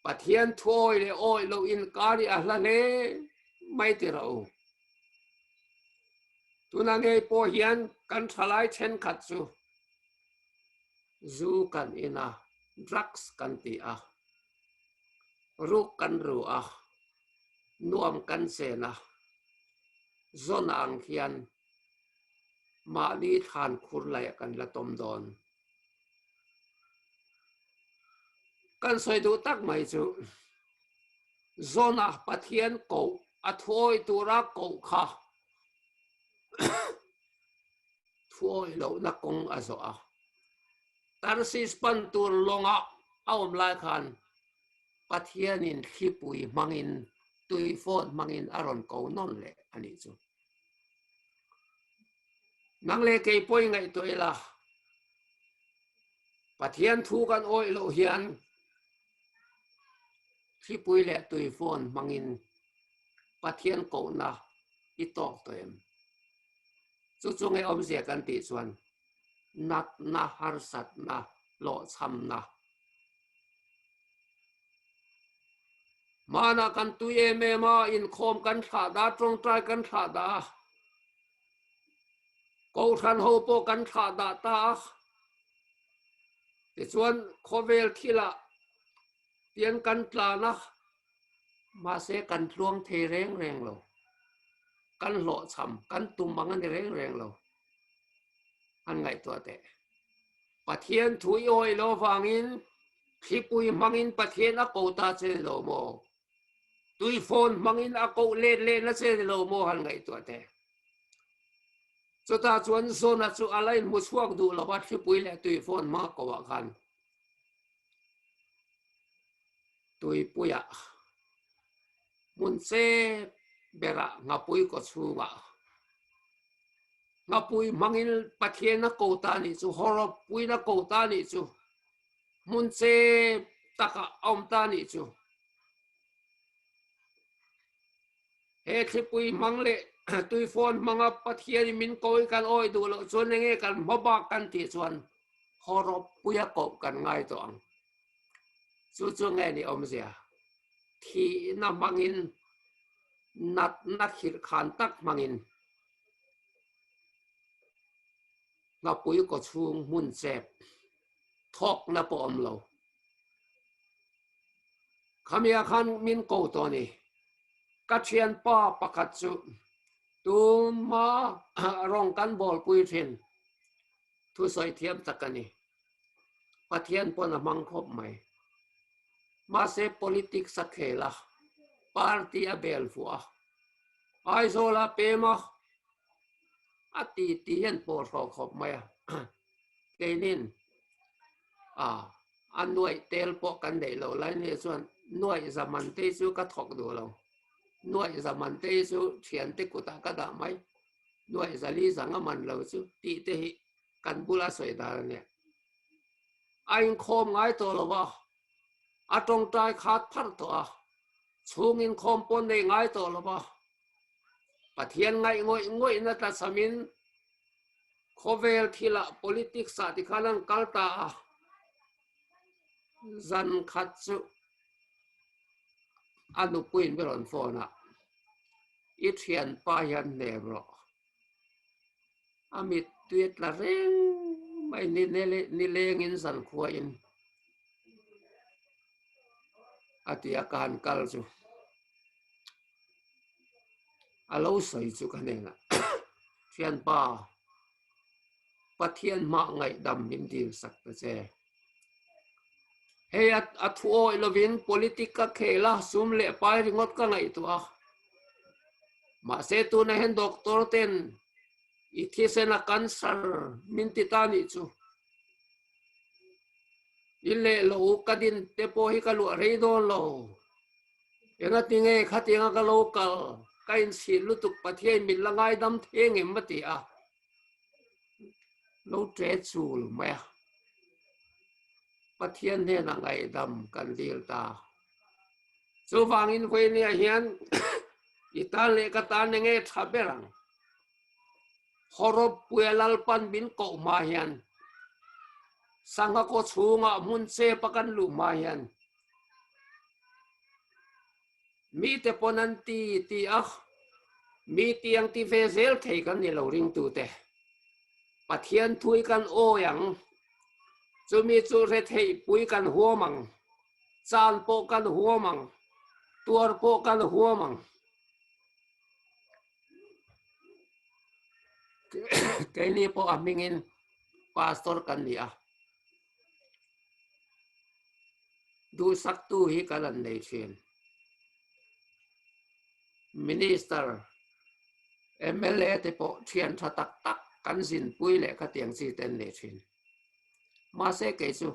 Pathian thuawi leh awih loh inkar hi a hla hle mai ti rawh u. Tuna ngei pawh hian kan thalai thenkhat chu zu kan in a, drugs kan ti a, ruk kan ru a, nuam kan chen a, zawn ang hian Mahni thlan khur laiah kan la tawm dawn. Kan sawi duh tak mai chu Zona Pathian koh a thuawi tura koh kha thuawi lohna kawng a zawh a. Tarsis pan tur lawngah a awm lai khan Pathianin thlipui hmangin tuifawn hmangin a rawn ko nawn leh a nih chu. Nang leh kei pawh i ngaihtuah ila, Pathian thu kan awih loh hian thlipui leh tui phone hmangin Pathian kohna i tawk tawh em? Chu chu nge awmzia kan tih chuan natna, harsatna, hlawhchhamna, Hmanah kan tui em em a, inkhawm kan thlah dah, tawngtai kan thlah dah a, Kohhran ho pawh kan thlah dah ta a. Tichuan khawvel thilah tian kan tlan a, mahse kan tluang thei reng reng lo. Kan hlawhchham, kan tum ang a ni reng reng lo. An ngaihtuah teh. Pathian thu i awih lo vangin thlipui hmangin Pathian a ko ta che ni lo maw? Tui phone hmangin a koh let lehna che ni lo maw han ngaihtuah teh. Chutah chuan Zona chu a la inhmu chhuak duh lo va thlipui leh tui phone hmanga ko ah khan tuipuiah hmun chep berah nghapui kaw chhungah Nghapui hmangin Pathian a ko ta nih chu, hawrawppuiin a ko ta nih chu, hmun chep takah a awm ta nih chu. He thlipui hmang leh tuifawn hmanga Pathianin min ko i kan awih duh loh chuan enge kan hma bak kan tih chuan hawrawppuia koh kan ngai tawh ang. Chu chu nge ni awmzia? Thihna hmangin natna khirhkhan tak hmangin Nghapui kaw chhung hmun chep thawkna pawh awm lo. Khamia khan min ko tawh a ni. Ka thianpa pakhat chu tuma rawng kan bawlpui thin thusawi thiam tak a ni. Pathian pawn a hmang khawp mai. Mahse politics a khel a, party a bel fuh a, Aizawl a pem a, a ti ti hian pawh hrawh khawp mai a. Keinin a a nuaih tel pawh kan neih loh lai ni chuan nuaih zaman te chu ka thawk duh lo. Nuaih zaman te chu thiante kutah ka dah mai. Nuaih zali zang a man lo chu tih te hi kan bula sawi dan a nia. A inkhawm ngai tawh lo va, a tawngtai khat pharh tawh a, chhung inkhawm pawh nei ngai tawh lo va, Pathian ngaih ngawih ngawihna tlachamin khawvel thilah politics ah tikhan an kal ta a, zan khat chu a nupuiin mi rawn phone a, i thianpa hian hnem rawh. A mittui a tla reng mai nilengin zankhuain a ti a ka han kal chu. A lo sawi chu ka hnenah, Thianpa, Pathian hmah ngaihdam min dil sak ta che. Hei a thu awih lovin politic ka khel a, sum leh pai ringawt ka ngaihtuah a. Mahse tunah hian doctor ten i thisen a cancer min ti ta nih chu. I leh lo ka din te pawh hi ka luah rei dawn lo. Engatinge khatianga ka lo kal ka inchhir lutuk Pathian min la ngaidam thei engem a ti a, lo ṭe chul mai a. Pathian hnenah ngaihdam kan dil ta. Chuvangin vawinia hian i tan leh ka tan enge ṭha ber ang? Hawrawppuia Lalpan min koh hma hian sangha kaw chhungah hmun chep a kan luh hma hian mite pawn an ti ti a, mi tiang ti ve zel thei kan ni lo ringtute. Pathian thui kan awi ang, chumi chu retheihpui kan huam ang, chan pawh kan huam ang, tuar pawh kan huam ang. Keini pawh a hmingin pastor kan ni a, duhsaktu hi kan han nei thin. Minister, mla te pawh thian tha tak tak kan zinpui leh khatiang chi te an nei thin. Mahse kei chu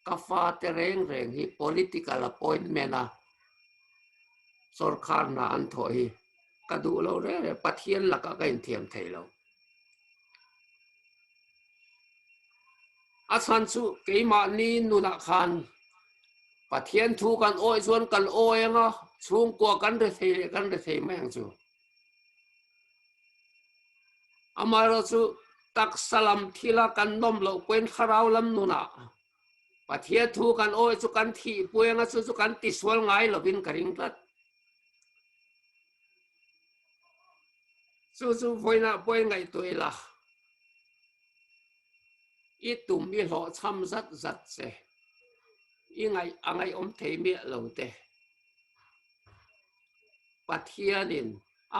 ka fate reng reng hi political appointment a sawrkhar hna an thawh hi ka duh lo reng reng, Pathian lakah ka inthiam thei lo. A chhan chu keimahni nunah khan Pathian thu kan awih chuan kan awi anga chhungkua kan rethei leh kan rethei mai ang chu. Amaherawhchu taksa lam thila kan nawm loh pawhin thlarau lam nunah Pathian thu kan awih chu kan thihpui anga chu chu kan tisual ngai lovin ka ring tlat. Chu chu vawiinah pawhin ngaihtuah ila i tum i hlawhchham zat zat che i ngaih a ngaihawm thei miah lo te. Pathianin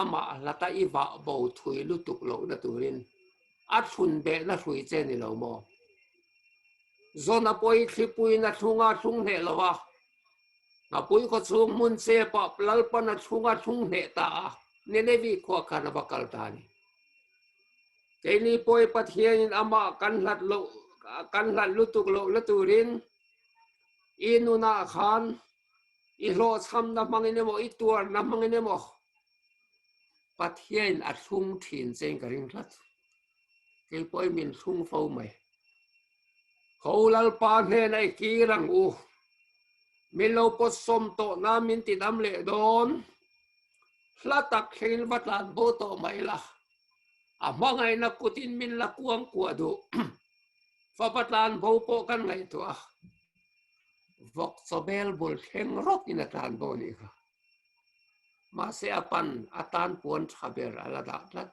amah hlata i vah bo thui lutuk lohna turin a thlun behna hrui che ni lo maw? Zawna pawh i thlipuiin a thlung a thlung hneh lo a, Ngapui khaw chhung hmun chepah Lalpan a thlung a thlung hneh ta a, Ninevi khua khan a va kal ta a ni. Keini pawh i Pathianin amah kan hlat loh kan hlat lutuk lohna turin i nunah khan I hlawhchhamna hmangin emaw, i tuarna hmangin emaw Pathiain a thlung thin chein ka ring tlat. Kei pawhin min thlung fo mai. Ho Lalpa hnena i kir ang u. Min lo pawt sawm tawh na min ti dam leh dawn. Hla tak thlengin va tlan bo tawh mai la. A hmangaihna kutin min la kuang kuah duh. Fapa tlan bo pawh kan ngaihtuah a. Vawk chawbel bul thleng rawkin a tlan bo nih kha. Mahse a pan a tan puan tha ber a la dah tlat.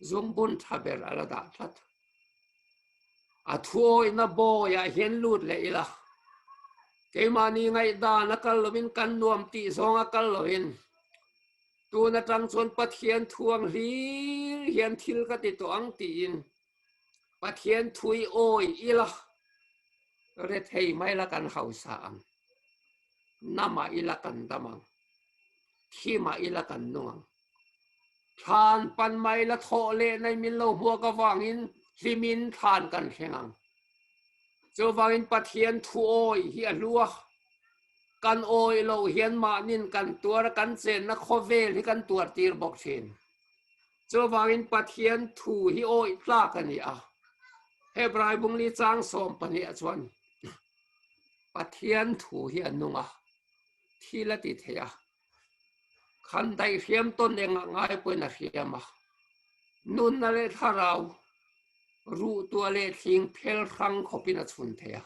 Zungbun tha ber a la dah tlat. A thuawihna bawiah hian lut leh ila. Keimahni ngaihdan a kal lovin kan nuam tih zawng a kal lovin tun atang chuan Pathian thuang hlir hian thil ka ti tawh ang tiin Pathian thui awi ila rethei mai la kan hausa ang, namah ila kan dam ang, thimah ila kan nung ang. Thlan pan mai la thawh leh nei min lo hmuak avangin hlimin thlan kan thleng ang. Chuvangin Pathian thu awi hi a hlu a, kan awi loh hian mahnin kan tuar a, kan chenna khawvel hi kan tuar tir bawk thin. Chuvangin Pathian thu hi awih tlak a ni a. Hebrai bungli chang 12 ah chuan Pathian thu hi a nung a, thil a ti thei a. Khan daih hriam tawn engah ngai pawhin a hriam a. Nunna leh thlarau, ruhtuah leh thling phel hrang khawpin a chhun thei a.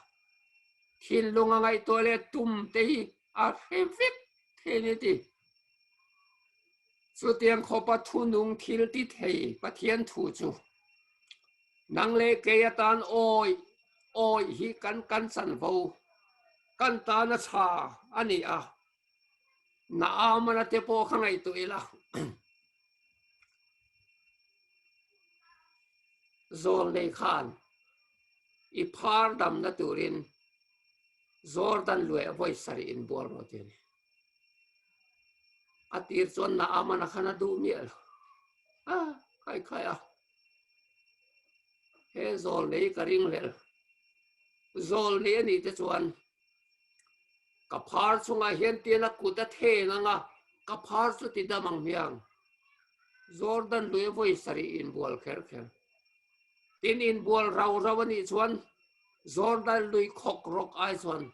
Thinlung a ngaihtuah leh tum te hi a hre vek thei a ni ti. Chutiang khawpa thunung thil ti thei Pathian thu chu nang leh kei atan awi awi hi kan kan chanvo, kan tan a tha a ni a, Naamana te pawh kha ngaihtuah ila. Zawlnei khan i phar damna turin Jordan lueh vawi sarih inbual rawh ti a ni. A tir chuan Naaman-a khan a duh miah lo. A, khai khai a. He zawlnei ka ringhlel. Zawlnei a nih te chuan ka phar chungah hian tian a kut a then ang a, ka phar chu ti dam ang hmiang. Jordan lui a vawi sarih inbual kher kher. Tin inbual rau rau a nih chuan Jordan lui khawk rawk ai chuan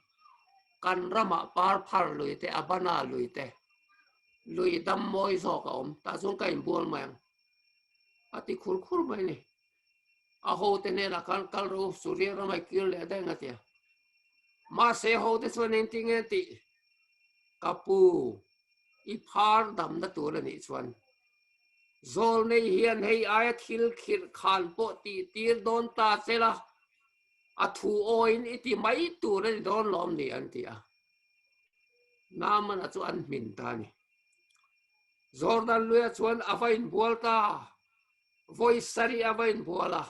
kan ramah par phar lui te, Abana lui te, lui dam mawi zawk a awm. Tah chuan ka inbual mai ang. A ti khur khur mai a ni. A hote hnenah khan kal rawh u, Suria ramah i kir leh daih ang a ti a. Mahse hote chuan engtin nge tih? Ka pu, i phar damna tur a nih chuan Zawlnei hian hei aia thil khirh khan pawh tih tir dawn ta che la, a thu awiin i ti mai tur a ni dawn lawm ni an ti a. Naamana chu an hmin ta a ni. Jordan luia chuan a va inbual ta, vawi sarih a va inbual a,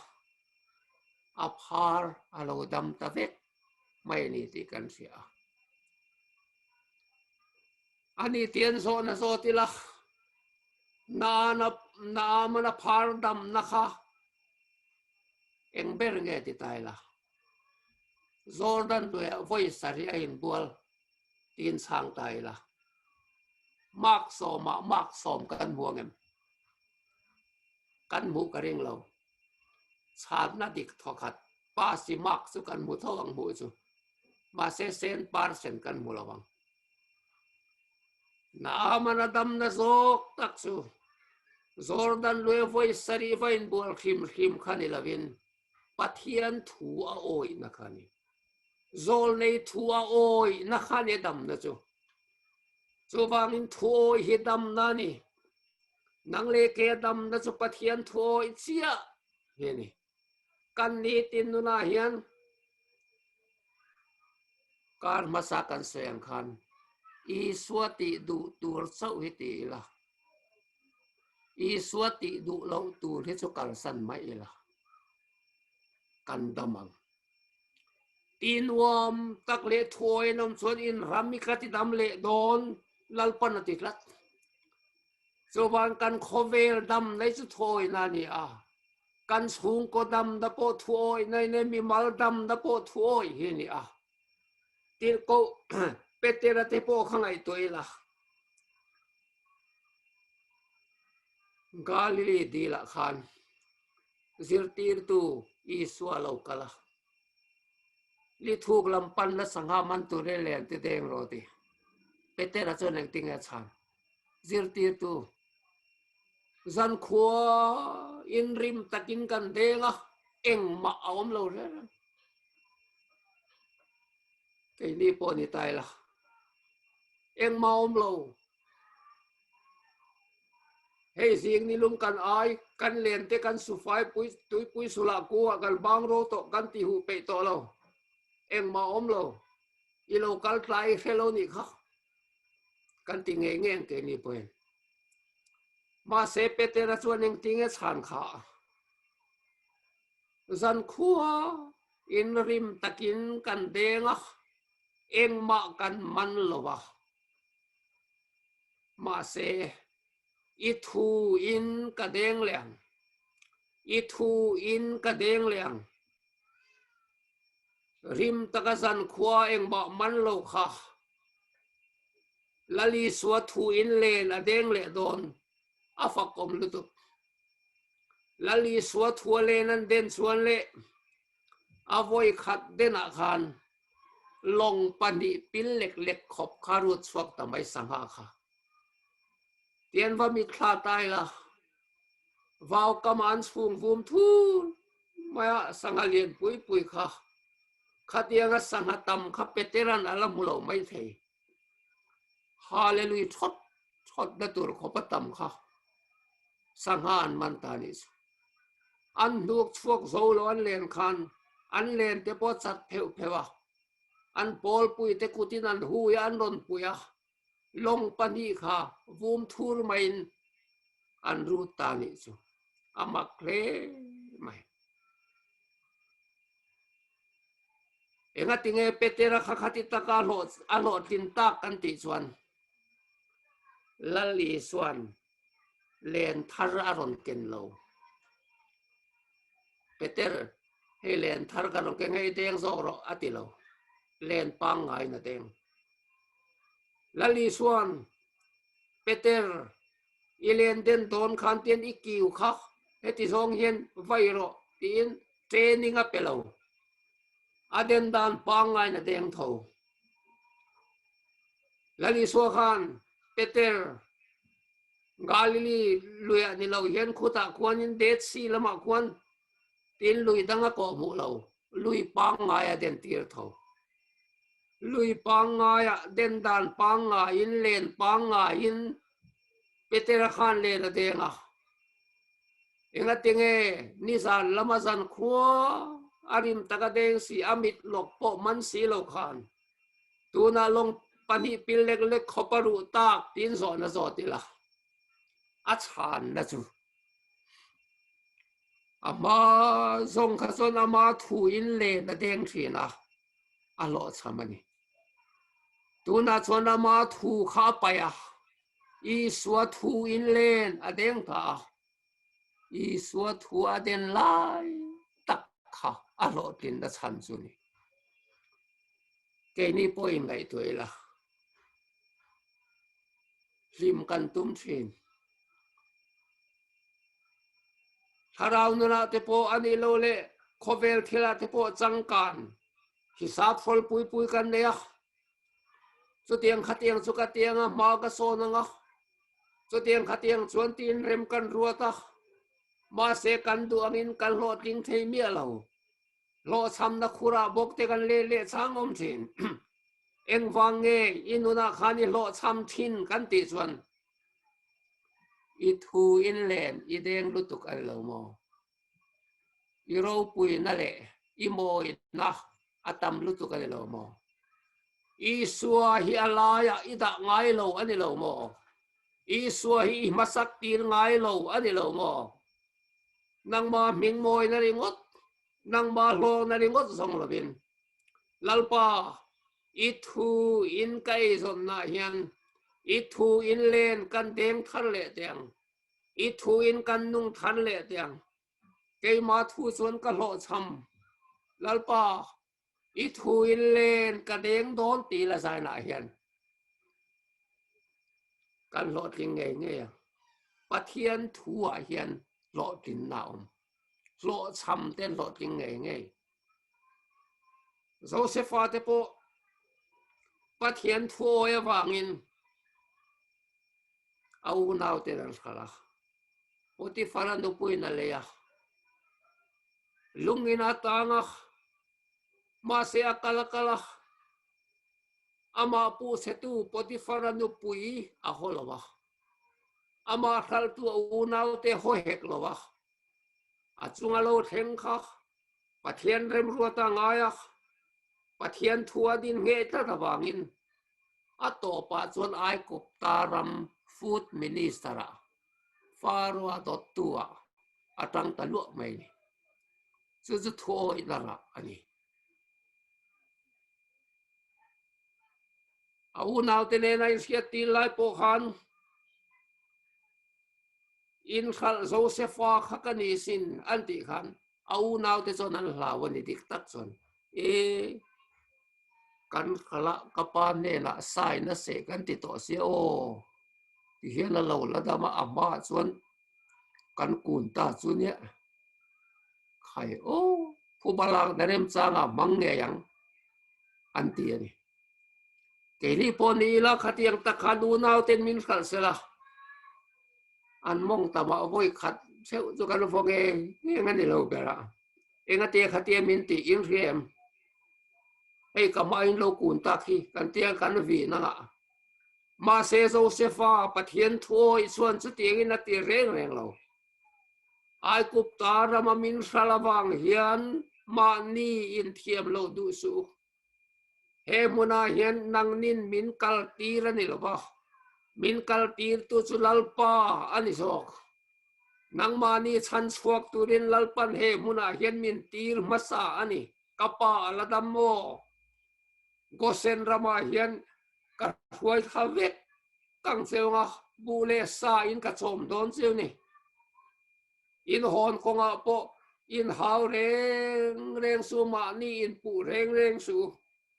a phar a lo dam ta vek mai a ni tih kan hria a. A ni tih an zawhna zawt ila, Naana Naamana phar damna kha eng ber nge ti ta ila? Jordan luiah vawi sarih a inbual tiin chhang ta ila, mark sawmah mark sawm kan hmu ang em? Kan hmuh ka ring lo. Chhanna dik thawkhat pass i mark chu kan hmu tho ang hmuh chu. Mahse sen percent kan hmu lo ang. Naamana damna zawk tak chu Jordan lui vawi sarih va inbual hrim hrim kha ni lovin Pathian thu a awihna kha a ni. Zawlnei thu a awihna kha a ni damna chu. Chuvangin thu awih hi damna a ni. Nang leh ke a damna chu Pathian thu awih chiah hi a ni. Kan nitin nunah hian Kar hmasa kan sawi ang khan Isua tih duh tur chauh hi ti ila, Isua tih duh loh tur hi chu kalsan mai ila, kan dam ang. Ti nuam tak leh thuawi an awm chuan in ram hi ka ti dam leh dawn Lalpan a ti tlat. Chuvan kan khawvel dam nei chu thuawina a ni a, Kan chhungkaw damna pawh thuawih nei nei mimal damna pawh thuawih hi a ni a. Tirhkoh Petera te pawh kha ngaihtuah ila. Galili dilah khan zirtirtu Isua lo kal a. Lithuk lam panna sangha man turin len ti deng rawh ti. Petera chuan engtin nge a chhan? Zirtirtu Zankhua inrim takin kan deng a, engmah a awm lo reng reng. Keini pawh ni ta ila, engmah a awm lo. Hei zing nilum kan ai, kan len te kan sufai pui tuipui sulah kuah kan bang ro tawh kan ti huh peih tawh lo. Engmah a awm lo. I lo kal tlai i hre lo nih kha. Kan ti ngei ngei ang keini pawhin. Mahse Petera chuan engtin nge chhan kha? Zankhua inrim takin kan deng a, engmah kan man lo a. Mahse i thu in ka deng leh ang, i thu in ka deng leh ang. Rim taka zankhua engmah man lo kha Lalisua thu in len a deng leh dawn a fakawm lutuk. Lalisua thu a len an den chuan leh a vawi khat denah khan lawng pahnih pil lek lek khawp kha rut chhuak ta mai sangha kha. Tian va mitthla ta ila vau kam an chhung vum thur mai a sangha lian pui pui kha khatianga sangha tam kha Peteran a la hmu lo mai thei. Hallelujah thawt thawt na tur khawp a tam kha sangha an man ta nih chu. An hnuk chhuak zo lo an len khan an len te pawh chat pheuh pheuh a, an pawlpui te kutin an hui a an rawn pui a, lawng pahnih kha vum thur maiin an rut ta nih chu. A mak hle mai. Engatinge Petera kha khati taka a hlawhtlin tak kan tih chuan Lal Isua'n len thar a rawn ken lo. Peter, hei len thar ka rawn keng hei deng zawk rawh a ti lo. Len pangngaiin a deng. Lal Isua'n Peter, i len den dawn khan tian i kiu kha heti zawng hian vai rawh tiin training a pe lo. A den dan pangngaiin a deng tho. Lal Isua khan Peter, Galili luiah ni lo hian khutah khuanin Dead Sea lamah khuan tiin lui dang a kawh hmuh lo, lui pangngai a den tir tho. Lui pangngaia den dan pangngaiin len pangngaiin Petera khan len a deng a. Engatinge nizan lama zan khua a rim taka deng si a mit lawk pawh man si lo khan tunah lawng pahnih pil lek lek khawp a ruh tak tiin zawhna zawt ila a chhanna chu a hma zawng kha chuan ama thuin len a deng thin a, a hlawhchham a ni. Tunah chuan ama thu kha a paih a, Isua thuin len a deng ta a, Isua thu a den lai tak kha a hlawhtlinna chhan chu ni. Keini pawhin ngaihtuah ila, hlim kan tum thin. Thlarau nunah te pawh a nih loh leh khawvel thilah te pawh changkan hisap hrawl pui pui kan nei a. Chutiang khatiang chu ka tiang a, hma ka sawn ang a. Chutiang khatiang chuan tiin rem kan ruat a. Mahse kan duh angin kan hlawhtling thei miah lo. Hlawhchhamna khurah bawk te kan leh leh chang awm thin. Engvang nge i nunah khan i hlawhchham thin kan tih chuan I thu in len i deng lutuk a ni lo maw? I ropuina leh i mawina a tam lutuk a ni lo maw? Isua hi a laiah i dah ngai lo a ni lo maw? Isua hi i hmasak tir ngai lo a ni lo maw? Nangma hming mawina ringawt, nangma hlawkna ringawt zawng lovin Lalpa I thu in ka eizawnnaah hian i thu in len kan deng thar leh teh ang. I thu in kan nung thar leh teh ang. Keimah thu chuan ka hlawhchham. Lalpa, i thu in len ka deng dawn ti la zainah hian kan hlawhtling ngei ngei ang. Pathian thu ah hian hlawhtlinna a awm. Hlawhchham te an hlawhtling ngei ngei. Josefa te pawh Pathian thuawi avangin a unau ten an hralh a, Potifara nupuiin a lei a, lungin a tang a, mahse a kal a kal a, amah puhchhetu Potifara nupui a haw lo a, amah hralhtu a unaute haw hek lo a, A chunga lo thleng kha Pathian remruata ngai a, Pathian thu a din ngheh tlat avangin a tawpah chuan Aikupta ram Food Minister-ah Faroa dawttu-ah a tang ta luah mai a ni. Chu chu thuawihna rah a ni. A unaute nena inhriat tir lai pawh khan Inhralh Josefa kha ka ni sin an tih khan a unaute chuan an hlau a ni dik tak chuan e kan hralh a ka pa hnenah sign a seh kan ti tawh sia aw ti hian a lo la dam a a hmaah chuan kan kun ta chu nia khai aw phuba lakna remchangah hmang ngei ang an ti a ni. Keini pawh ni ila khatiang tak khan unauten min hralh sela an mawng tamah vawi khat theuh chu kan vaw nge nge a ni lo ber a, engatia khatia min tih in hria em? Hei ka hmain lo kun tak hi kan tia kan vin anga mahse Josefa Pathian thuawih chuan chutiangin a ti reng reng lo. Aigupta rama min hralh avang hian mahni inthiam loh duh suh u. He hmunah hian nangnin min kaltir a ni lo va, min kaltirtu chu Lalpa a ni zawk. Nangmahni chhan chhuak turin Lalpan he hmunah hian min tir hmasa a ni. Ka pa a la dam maw? Gosen ramah hian ka hruai thla vek kang cheu nga, buh leh sa in ka chawm dawn cheu ni. In hawn kawngah pawh in hau reng reng su, mahni in puh reng reng su,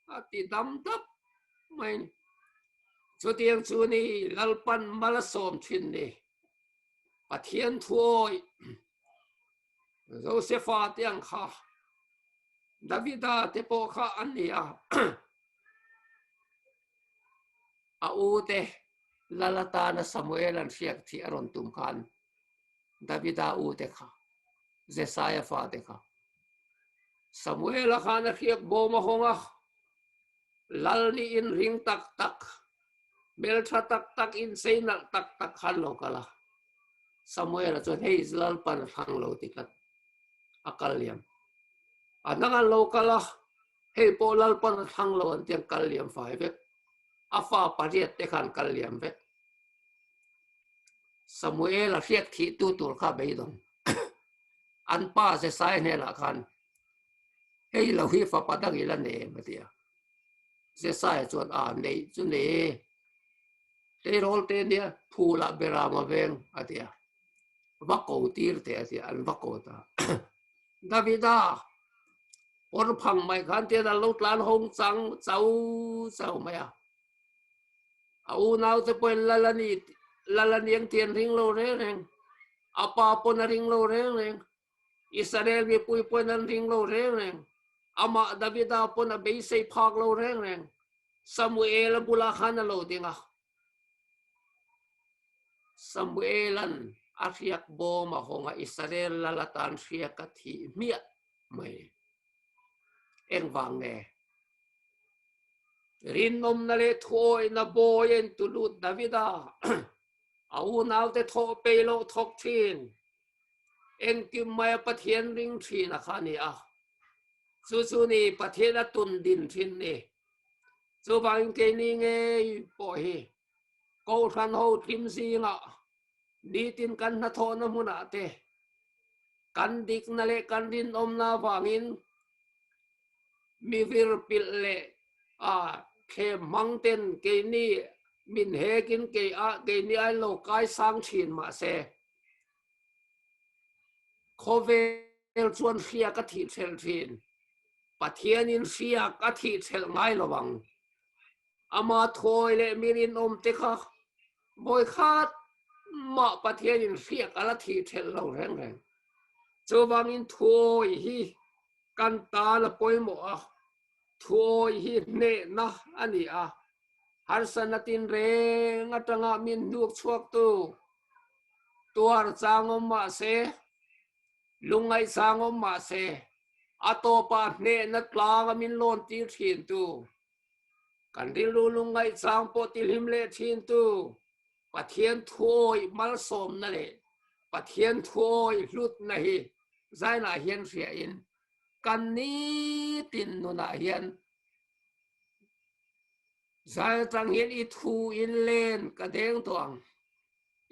a ti dam dap mai ni. Chutiang chu ni Lalpan mal a sawm thin ni. Pathian thuawi Josefa te ang kha Davida te pawh kha an ni a. A u te lal atana Samuel an hriak thih a rawn tum khan Davida u te kha Jesaia fa te kha Samuela khan a hriak bawm a hawng a, lal niin ring tak tak, hmeltha tak tak, inchei nalh tak tak khan lo kal a. Samuela chuan hei Lalpan a thlang lo ti tlat a kal liam. A dang an lo kal a, hei pawh Lalpan a thlang lo an ti an kal liam fai vek. A fa pariat te khan kal liam vek. Samuela hriat thih tu tur kha beidawng. An pa Jesai hnenah khan hei lo hi fapa dang ila nei em a ti a. Jesai chuan a neih chu nei e. Tleirawl te nia phulah beram a veng a ti a. Va ko tir teh a ti a, an va ko ta. Davida kawr phang mai khan tian an lo tlan hawng chang chau chau mai a. A unaute pawhin lal a ni, lal a niang tih an ring lo reng reng. A pa pawn a ring lo reng reng. Israel mipui pawhin an ring lo reng reng. Amah Davida pawn a beisei phak lo reng reng. Samuel-a bulah khan a lo ding a. Samuel-a'n a hriak bawm a hawng a, Israel lal atan hriak a thih hmiah mai. Engvang nge? Rinawmna leh thuawihna bawi a intulut Davida a unaute thawh peih loh thawk thin. Engkim maia Pathian ring thin a kha a ni a. Chu chu ni Pathian a tun din thin ni. Chuvangin keini ngei pawh hi Kohhran ho tlim zingah nitin kan hnathawhna hmunah te kan dikna leh kan rinawmna avangin mi vir pilh leh a thlem hmang ten keini min hekin kei a keini ai lo kai sang thin mahse khawvel chuan hriak a thih thelh thin. Pathianin hriak a thih thelh ngai lo ang. Ama thawi leh mi rinawm te kha vawikhat mah Pathianin hriak a la thih thelh lo reng reng. Chuvangin thawi hi kan tan a pawimawh a, thawi hi hnehna a ni a, harsatna tinreng atanga min hnuk chhuaktu tuar chang awm mah se, lungngaih chang awm mah se, a tawpah hnehna tlanga min lawn tir thintu, kan rilru lungngaih chang pawh tihlim leh thintu Pathian thuawih malsawmna leh Pathian thuawih hlutna hi zainah hian hriain kan nitin nunah hian zai atang hian i thu in len ka deng tawh ang,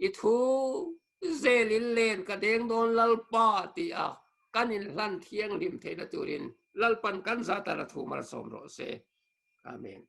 i thu zel in len ka deng dawn Lalpa ti a kan inhlan thianghlim theihna turin Lalpan kan zat a la thu malsawm rawh se. Amen.